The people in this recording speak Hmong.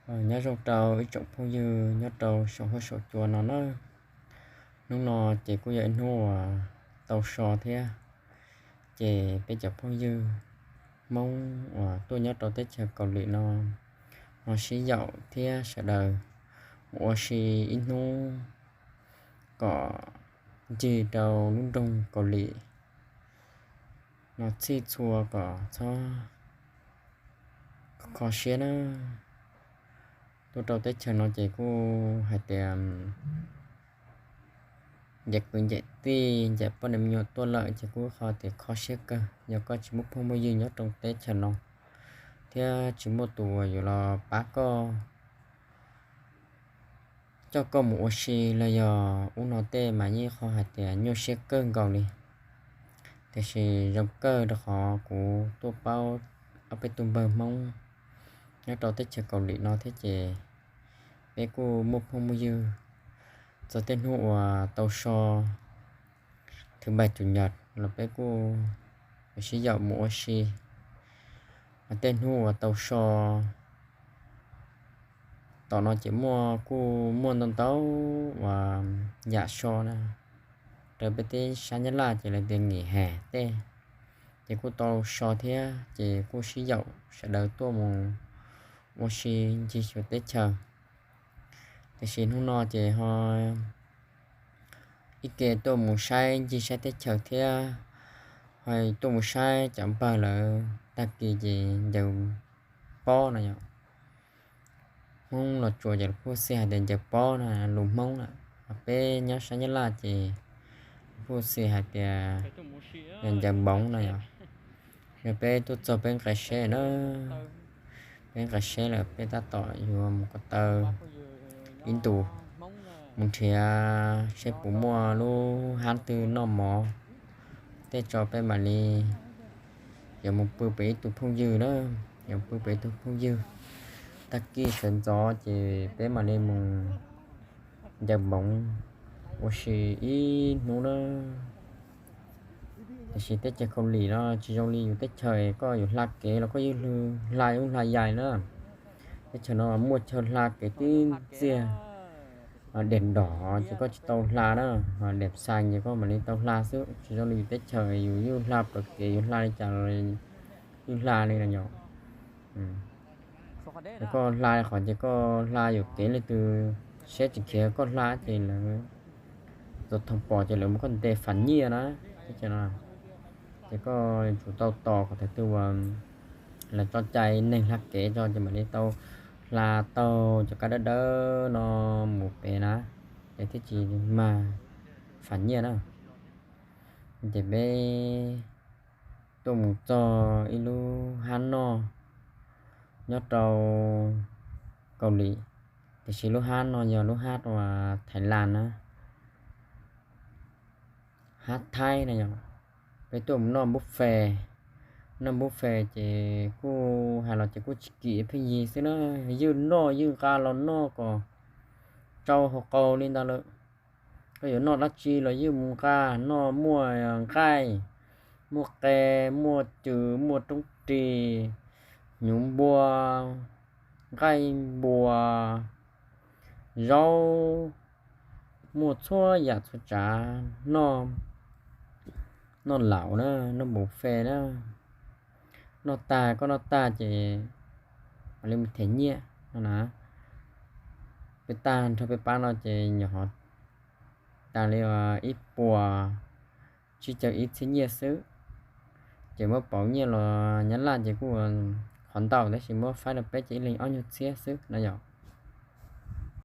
Nyob zoo rau ib tsoom phooj ywg nyob rau saum huab saum cua no na. Hnub no ces kuj yog ib hnub uas tau so thiab, ces peb cov phooj ywg Hmoob uas tuaj nyob rau teb chaws Kaus Lim no ho sib yaum thiab sawv daws mus ua si ib hnub kom ncig rau lub nroog Kaus Lim no txhij txhua kom txhob kho siab na. Tuaj rau teb chaws no ces kuj hais tias ncaim kwv ncaim tij ncaim poj niam me nyuam tuaj lawm ces kuj qhov tias kho siab kawg. Yog koj tsis muaj phooj muaj ywg nyob rau teb chaws no thiab tsis muaj tus uas yuav los pab koj, coj koj mus ua si los yog ub no tej mas yeej qhov hais tias nyuaj siab kawg nkaus li. Tiam sis zoo kawg rau qhov kuv tuaj paub ob peb tug npawg Hmoob nyob rau teb chaws Kaus Lim no thiab ces peb kuj muaj phooj muaj ywg. Txog tej hnub uas tau so, thứ bảy chủ nhật los peb kuj sib yaum mus ua si. Tej hnub uas tau so tom no ces muaj, kuj muaj ntau ntau uas yam so na. Raws peb teb sab Nyab Laj ces lawv tias nghỉ hè tej, ces kuj tau so thiab ces kuj sib yaum sawv daws tuaj mus ua si ncig xyuas teb chaws. Tiam sis hnub no ces ho ib ke tuaj mus saib ncig saib teb chaws thiab ho tuaj mus saib cov npawg lawv. Tag kis ces ncaws pob no yom. Hmoob Los Tsuas ces lawv kuj xij hais tias ncaws pob no, lus Hmoob na. Peb nyob sab Nyab Laj ces lawv kuj xij hais tias ncaws npoov no yom. Yog peb tuaj txog peb nqis seb na, peb nqis seb lawm peb tab tom yuav mus ko taw ib ntus, mus nrhiav seb puas muaj lub hab twg noj mov tej tso peb mam li yuav mus pw pem ib tug phooj ywg na, yuav pw pem ib tug phooj ywg. Tag kis sawv ntxov ces peb mam li mus ncaws npoov ua si ib hnub na. Tiam sis teb chaws Kaus Lim no tsis zoo li yus teb chaws, koj yuav hla kev los koj yeej hla ub hla yais na. Teb chaws no muaj chaw hla kev tib ntxiag. Dej nrog ces koj tsis tau hla na, dej xas ces koj mam li tau hla xwb, tsis zoo li yus teb chaws yus yeej hla plawv kev, yus hla li cas los yeej hla li no yom. Koj hla qhov ces koj hla yuam kev, leej twg siab tsis khiav koj hla ces lawv txaus thoom pom ces lawv muab koj ntes fam nyiaj na. Ces koj yuav tsum tau tos kom thaum twg uas lawv tso cai neeg hla kev tso ces mam li tau hla taug cov kab dawb dawb no mus pem na, ces thiaj tsis mag fam nyiaj na. Ces peb tuaj mus txog ib lub hab noj nyob rau Kaus Lim, tiam sis lub hab no yog lub hab uas Thaib Las na, hab Thaib na yom. Peb tuaj mus noj buffet, noj buffet ces kuj hais los ces kuj tsis kim pheej yig xwb na, ywj noj ywj nqa los noj kom tsau hauv qaug li ntawd lawm. Koj yuav noj dab tsi los ywj mus nqa, noj muaj nqaij, muaj qe, muaj cw, muaj roob ris, hnyuv npua, nqaij npua, zaub, muaj txhua yam txhua tsav noj, noj laus na, noj buffet na. Noj tag, koj noj tag ces mam li mus them nyiaj no na. Peb tag nrho peb pab no ces nyuam qhuav tag li ib puas tsib caug ib txhiab nyiaj xwb. Ces muab pauv nyiaj los Nyab Laj ces kuj qhov ntau, tab sis muab faib rau peb ces ib leeg ob nyuag txhiab xwb no yom.